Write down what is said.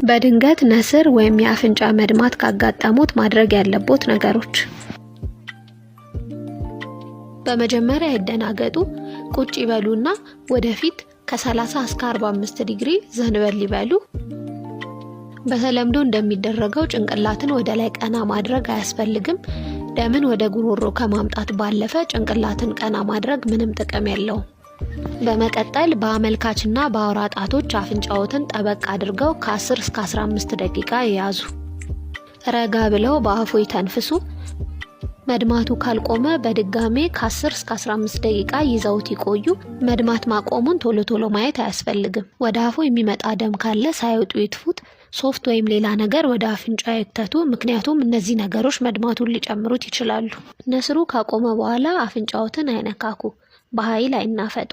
በድንገት ነስር ወይም የአፍንጫ መድማት ካጋጠሙት ማድረግ ያለቦት ነገሮች፦ በመጀመሪያ አይደናገጡ። ቁጭ ይበሉና ወደፊት ከ30 እስከ 45 ዲግሪ ዘንበል ይበሉ። በተለምዶ እንደሚደረገው ጭንቅላትን ወደ ላይ ቀና ማድረግ አያስፈልግም። ደምን ወደ ጉሮሮ ከማምጣት ባለፈ ጭንቅላትን ቀና ማድረግ ምንም ጥቅም የለውም። በመቀጠል በአመልካችና በአውራ ጣቶች አፍንጫዎትን ጠበቅ አድርገው ከ10 እስከ 15 ደቂቃ ይያዙ። ረጋ ብለው በአፎ ይተንፍሱ። መድማቱ ካልቆመ በድጋሜ ከ10 እስከ 15 ደቂቃ ይዘውት ይቆዩ። መድማት ማቆሙን ቶሎ ቶሎ ማየት አያስፈልግም። ወደ አፎ የሚመጣ ደም ካለ ሳይውጡ ይትፉት። ሶፍት ወይም ሌላ ነገር ወደ አፍንጫ አይክተቱ፣ ምክንያቱም እነዚህ ነገሮች መድማቱን ሊጨምሩት ይችላሉ። ነስሩ ካቆመ በኋላ አፍንጫዎትን አይነካኩ፣ በኃይል አይናፈጡ።